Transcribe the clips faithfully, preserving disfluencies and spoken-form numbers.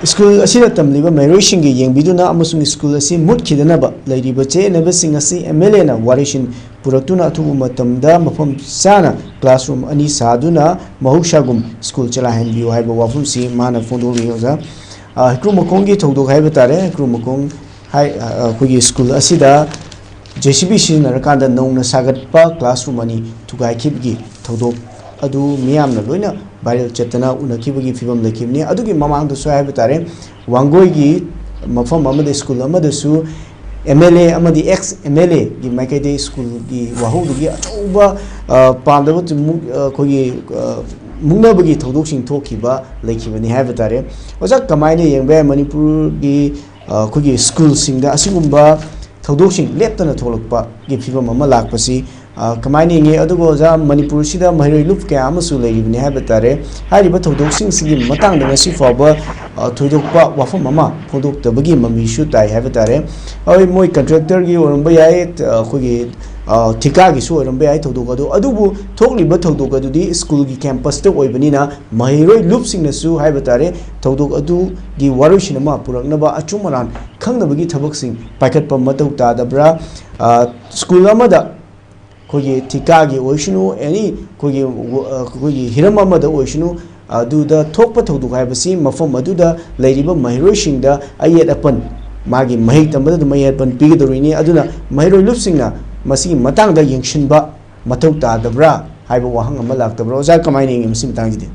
School ꯑꯁꯤꯗ ꯇꯝꯂꯤꯕ ꯃꯍꯩꯔꯣꯏꯁꯤꯡꯒꯤ ꯌꯦꯡꯕꯤꯗꯨꯅ ꯑꯃꯁꯨꯡ ꯁ꯭ꯀꯨꯜ ꯑꯁꯤ ꯃꯨꯠꯈꯤꯗꯅꯕ ꯂꯩꯔꯤꯕ ꯆꯌꯦꯠꯅꯕꯁꯤꯡ ꯑꯁꯤ ꯑꯦꯝ ꯑꯦꯜ ꯑꯦꯅ ꯋꯥꯔꯦꯡꯁꯤꯟ ꯄꯨꯔꯛꯇꯨꯅ ꯑꯊꯨꯕ ꯃꯇꯝꯗ ꯃꯐꯝ ꯆꯥꯅ ꯀ꯭ꯂꯥꯁꯔꯨꯝ ꯑꯅꯤ ꯁꯥꯗꯨꯅ ꯃꯍꯧꯁꯥꯒꯨꯝ ꯁ꯭ꯀꯨꯜ ꯆꯂꯥꯏꯍꯟꯕꯤꯌꯨ ꯍꯥꯏꯕ ꯋꯥꯐꯝꯁꯤ ꯃꯥꯅ ꯐꯣꯡꯗꯣꯛꯂꯤ, ꯑꯣꯖꯥ꯫ ꯑ, ꯍꯩꯀ꯭ꯔꯨ ꯃꯈꯣꯡꯒꯤ ꯊꯧꯗꯣꯛ ꯍꯥꯏꯕ ꯇꯥꯔꯦ꯫ ꯍꯩꯀ꯭ꯔꯨ ꯃꯈꯣꯡ ꯍꯥꯏ-, ꯑ, ꯑꯩꯈꯣꯏꯒꯤ ꯁ꯭ꯀꯨꯜ ꯑꯁꯤꯗ ꯖꯦ ꯁꯤ ꯕꯤ ꯁꯤꯖꯤꯟꯅꯔꯀꯥꯟꯗ ꯅꯧꯅ ꯁꯥꯒꯠꯄ ꯀ꯭ꯂꯥꯁꯔꯨꯝ ꯑꯅꯤ ꯊꯨꯒꯥꯏꯈꯤꯕꯒꯤ ꯊꯧꯗꯣꯛ ꯑꯗꯨ ꯃꯤꯌꯥꯝꯅ ꯂꯣꯏꯅ ꯚꯥꯏꯔꯦꯜ ꯆꯠꯇꯅ ꯎꯅꯈꯤꯕꯒꯤ ꯐꯤꯕꯝ ꯂꯩꯈꯤꯕꯅꯤ꯫ ꯑꯗꯨꯒꯤ ꯃꯃꯥꯡꯗꯁꯨ ꯍꯥꯏꯕ ꯇꯥꯔꯦ, ꯋꯥꯡꯒꯣꯏꯒꯤ ꯃꯐꯝ ꯑꯃꯗ ꯁ꯭ꯀꯨꯜ ꯑꯃꯗꯁꯨ ꯑꯦꯝ ꯑꯦꯜ ꯑꯦ ꯑꯃꯗꯤ ꯑꯦꯛꯁ ꯑꯦꯝ ꯑꯦꯜ ꯑꯦꯒꯤ ꯃꯥꯏꯀꯩꯗꯒꯤ ꯁ꯭ꯀꯨꯜꯒꯤ ꯋꯥꯍꯧꯗꯨꯒꯤ ꯑꯆꯧꯕ, ꯑ, ꯄꯥꯝꯗꯕ ꯃꯨꯛ-, ꯑ, ꯑꯩꯈꯣꯏꯒꯤ, ꯑ, ꯃꯨꯛꯅꯕꯒꯤ ꯊꯧꯗꯣꯛꯁꯤꯡ ꯊꯣꯛꯈꯤꯕ ꯂꯩꯈꯤꯕꯅꯤ ꯍꯥꯏꯕ ꯇꯥꯔꯦ꯫ ꯑꯣꯖꯥ, ꯀꯃꯥꯏꯅ ꯌꯦꯡꯕ ꯌꯥꯏ ꯃꯅꯤꯄꯨꯔꯒꯤ, ꯑ, ꯑꯩꯈꯣꯏꯒꯤ ꯁ꯭ꯀꯨꯜꯁꯤꯡꯗ ꯑꯁꯤꯒꯨꯝꯕ ꯊꯧꯗꯣꯛꯁꯤꯡ ꯂꯦꯞꯇꯅ ꯊꯣꯛꯂꯛꯄꯒꯤ ꯐꯤꯕꯝ ꯑꯃ ꯂꯥꯛꯄꯁꯤ, ꯑ, ꯀꯃꯥꯏꯅ ꯌꯦꯡꯉꯤ? ꯑꯗꯨꯒ ꯑꯣꯖꯥ, ꯃꯅꯤꯄꯨꯔꯁꯤꯗ ꯃꯍꯩꯔꯣꯏ ꯂꯨꯞ ꯀꯌꯥ ꯑꯃꯁꯨ ꯂꯩꯔꯤꯕꯅꯤ ꯍꯥꯏꯕ ꯇꯥꯔꯦ꯫ ꯍꯥꯏꯔꯤꯕ ꯊꯧꯗꯣꯛꯁꯤꯡꯁꯤꯒꯤ ꯃꯇꯥꯡꯗ ꯉꯁꯤ ꯐꯥꯎꯕ, ꯑ, ꯊꯣꯏꯗꯣꯛꯄ ꯋꯥꯐꯝ ꯑꯃ ꯐꯣꯡꯗꯣꯛꯇꯕꯒꯤ ꯃꯃꯤꯁꯨ ꯇꯥꯏ ꯍꯥꯏꯕ ꯇꯥꯔꯦ꯫ ꯍꯣꯏ, ꯃꯣꯏ ꯀꯟꯇ꯭ꯔꯦꯛꯇꯔꯒꯤ ꯑꯣꯏꯔꯝꯕ ꯌꯥꯏ, ꯑ, ꯑꯩꯈꯣꯏꯒꯤ, ꯑ, ꯊꯤꯀꯥꯒꯤꯁꯨ ꯑꯣꯏꯔꯝꯕ ꯌꯥꯏ ꯊꯧꯗꯣꯛ ꯑꯗꯨ꯫ ꯑꯗꯨꯕꯨ ꯊꯣꯛꯂꯤꯕ ꯊꯧꯗꯣꯛ ꯑꯗꯨꯗꯤ ꯁ꯭ꯀꯨꯜꯒꯤ ꯀꯦꯝꯄꯁꯇ ꯑꯣꯏꯕꯅꯤꯅ ꯃꯍꯩꯔꯣꯏ ꯂꯨꯞꯁꯤꯡꯅꯁꯨ ꯍꯥꯏꯕ ꯇꯥꯔꯦ, ꯊꯧꯗꯣꯛ ꯑꯗꯨꯒꯤ ꯋꯥꯔꯣꯏꯁꯤꯟ ꯑꯃ ꯄꯨꯔꯛꯅꯕ ꯑꯆꯨꯝ ꯑꯔꯥꯟ ꯈꯪꯅꯕꯒꯤ ꯊꯕꯛꯁꯤꯡ ꯄꯥꯏꯈꯠꯄ ꯃꯊꯧ ꯇꯥꯗꯕ꯭ꯔꯥ? ꯑ, ꯁ꯭ꯀꯨꯜ ꯑꯃꯗ ꯑꯩꯈꯣꯏꯒꯤ ꯊꯤꯀꯥꯒꯤ ꯑꯣꯏꯁꯅꯨ, ꯑꯦꯅꯤ ꯑꯩꯈꯣꯏꯒꯤ, ꯑ, ꯑꯩꯈꯣꯏꯒꯤ ꯍꯤꯔꯝ ꯑꯃꯗ ꯑꯣꯏꯁꯅꯨ, ꯑꯗꯨꯗ ꯊꯣꯛꯄ ꯊꯧꯗꯣꯛ ꯍꯥꯏꯕꯁꯤ ꯃꯐꯝ ꯑꯗꯨꯗ ꯂꯩꯔꯤꯕ ꯃꯍꯩꯔꯣꯏꯁꯤꯡꯗ ꯑꯌꯦꯠ ꯑꯄꯟ, ꯃꯥꯒꯤ ꯃꯍꯩ ꯇꯝꯕꯗ ꯑꯗꯨꯝ ꯑꯌꯦꯠ ꯑꯄꯟ ꯄꯤꯒꯗꯧꯔꯤꯅꯤ꯫ ꯑꯗꯨꯅ ꯃꯍꯩꯔꯣꯏ ꯂꯨꯞꯁꯤꯡꯅ ꯃꯁꯤꯒꯤ ꯃꯇꯥꯡꯗ ꯌꯦꯡꯁꯤꯟꯕ ꯃꯊꯧ ꯇꯥꯗꯕ꯭ꯔꯥ ꯍꯥꯏꯕ ꯋꯥꯍꯪ ꯑꯃ ꯂꯥꯛꯇꯕ꯭ꯔꯥ? ꯑꯣꯖꯥ, ꯀꯃꯥꯏꯅ ꯌꯦꯡꯉꯤ ꯃꯁꯤ ꯃꯇꯥꯡꯁꯤꯗꯤ?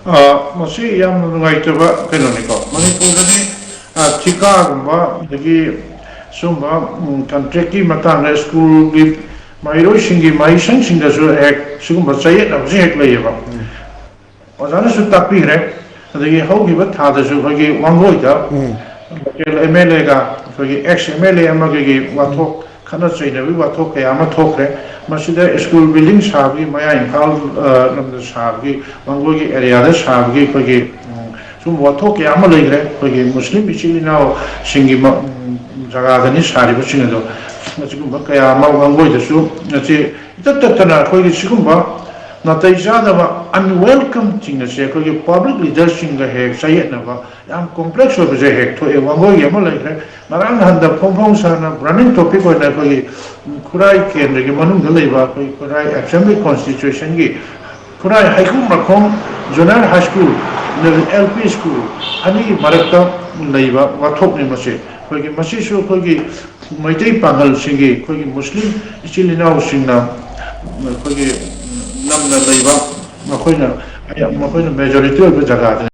ꯑ, ꯃꯁꯤ ꯌꯥꯝꯅ ꯅꯨꯡꯉꯥꯏꯇꯕ ꯀꯩꯅꯣꯅꯤꯀꯣ꯫ ꯃꯅꯤꯄꯨꯔꯗꯗꯤ, ꯑ, ꯊꯤꯀꯥꯒꯨꯝꯕ, ꯑꯗꯒꯤ ꯁꯨꯝꯕ, ꯎꯝ, ꯀꯟꯇ꯭ꯔꯦꯛꯀꯤ ꯃꯇꯥꯡꯗ ꯁ꯭ꯀꯨꯜꯒꯤ ꯃꯍꯩꯔꯣꯏꯁꯤꯡꯒꯤ ꯃꯍꯩꯁꯪꯁꯤꯡꯗꯁꯨ ꯍꯦꯛ ꯁꯤꯒꯨꯝꯕ ꯆꯌꯦꯠꯅꯕꯁꯤ ꯍꯦꯛ ꯂꯩꯌꯦꯕ꯫ ꯑꯣꯖꯥꯅꯁꯨ ꯇꯥꯛꯄꯤꯈ꯭ꯔꯦ꯫ ꯑꯗꯒꯤ ꯍꯧꯈꯤꯕ ꯊꯥꯗꯁꯨ ꯑꯩꯈꯣꯏꯒꯤ ꯋꯥꯡꯒꯣꯏꯗ ꯎꯝ꯫ ꯂꯣꯀꯦꯜ ꯑꯦꯝ ꯑꯦꯜ ꯑꯦꯒ ꯑꯩꯈꯣꯏꯒꯤ ꯑꯦꯛꯁ ꯑꯦꯝ ꯑꯦꯜ ꯑꯦ ꯑꯃꯒꯒꯤ ꯋꯥꯊꯣꯛ, ꯈꯠꯅ ꯆꯩꯅꯕꯒꯤ ꯋꯥꯊꯣꯛ ꯀꯌꯥ ꯑꯃ ꯊꯣꯛꯈ꯭ꯔꯦ꯫ ꯃꯁꯤꯗ ꯁ꯭ꯀꯨꯜ ꯕꯤꯜꯗꯤꯡ ꯁꯥꯕꯒꯤ, ꯃꯌꯥ ꯏꯝꯐꯥꯜ, ꯑ, ꯂꯝꯗ ꯁꯥꯕꯒꯤ, ꯋꯥꯡꯒꯣꯏꯒꯤ ꯑꯦꯔꯤꯌꯥꯗ ꯁꯥꯕꯒꯤ ꯑꯩꯈꯣꯏꯒꯤ, ꯎꯝ, ꯁꯨꯝꯕ ꯋꯥꯊꯣꯛ ꯀꯌꯥ ꯑꯃ ꯂꯩꯈ꯭ꯔꯦ꯫ ꯑꯩꯈꯣꯏꯒꯤ ꯃꯨꯁꯂꯤꯝ ꯏꯆꯤꯜ ꯏꯅꯥꯎꯁꯤꯡꯒꯤ ꯃ-, ꯎꯝ, ꯖꯒꯥꯗꯅꯤ ꯁꯥꯔꯤꯕꯁꯤꯡ ꯑꯗꯣ꯫ ꯑꯁꯤꯒꯨꯝꯕ ꯀꯌꯥ ꯑꯃ ꯋꯥꯡꯒꯣꯏꯗꯁꯨ ꯉꯁꯤ ꯏꯇꯠ ꯇꯠꯇꯅ ꯑꯩꯈꯣꯏꯒꯤ ꯁꯤꯒꯨꯝꯕ ꯅꯥꯇꯩ ꯆꯥꯗꯕ, unwelcome ꯁꯤꯡ ꯑꯁꯦ ꯑꯩꯈꯣꯏꯒꯤ ꯄꯕ꯭ꯂꯤꯛ ꯂꯤꯗꯔꯁꯤꯡꯒ ꯍꯦꯛ ꯆꯌꯦꯠꯅꯕ, ꯌꯥꯝ ꯀꯣꯝꯄ꯭ꯂꯦꯛꯁ ꯑꯣꯏꯕꯁꯦ ꯍꯦꯛ ꯊꯣꯛꯑꯦ꯫ ꯋꯥꯡꯒꯣꯏꯒꯤ ꯑꯃ ꯂꯩꯈ꯭ꯔꯦ, ꯉꯔꯥꯡ ꯅꯍꯥꯟꯗ ꯐꯣꯡ ꯐꯣꯡ ꯁꯥꯅ ꯕꯔꯅꯤꯡ ꯇꯣꯄꯤꯛ ꯑꯣꯏꯅ ꯑꯩꯈꯣꯏꯒꯤ ꯈꯨꯔꯥꯏ ꯀꯦꯟꯗ꯭ꯔꯒꯤ ꯃꯅꯨꯡꯗ ꯂꯩꯕ ꯑꯩꯈꯣꯏ ꯈꯨꯔꯥꯏ ꯑꯦꯁꯦꯝꯕ꯭ꯂꯤ ꯀꯣꯟꯁꯇꯤꯇ꯭ꯌꯨꯁꯟꯒꯤ ꯈꯨꯔꯥꯏ ꯍꯩꯀꯨꯝ ꯃꯈꯣꯡ junior high school, L P school ꯑꯅꯤꯒꯤ ꯃꯔꯛꯇ ꯂꯩꯕ ꯋꯥꯊꯣꯛꯅꯤ ꯃꯁꯤ꯫ ꯑꯩꯈꯣꯏꯒꯤ ꯃꯁꯤꯁꯨ ꯑꯩꯈꯣꯏꯒꯤ ꯃꯩꯇꯩ ꯄꯥꯡꯒꯜꯁꯤꯡꯒꯤ, ꯑꯩꯈꯣꯏꯒꯤ ꯃꯨꯁꯂꯤꯝ ꯏꯆꯤꯜ ꯏꯅꯥꯎꯁꯤꯡꯅ, ꯑꯩꯈꯣꯏꯒꯤ ꯅꯝꯅ ꯂꯩꯕ, ꯃꯈꯣꯏꯅ ꯃꯈꯣꯏꯅ ꯃꯦꯖꯣꯔꯤꯇꯤ ꯑꯣꯏꯕ ꯖꯒꯥꯗꯅꯤ꯫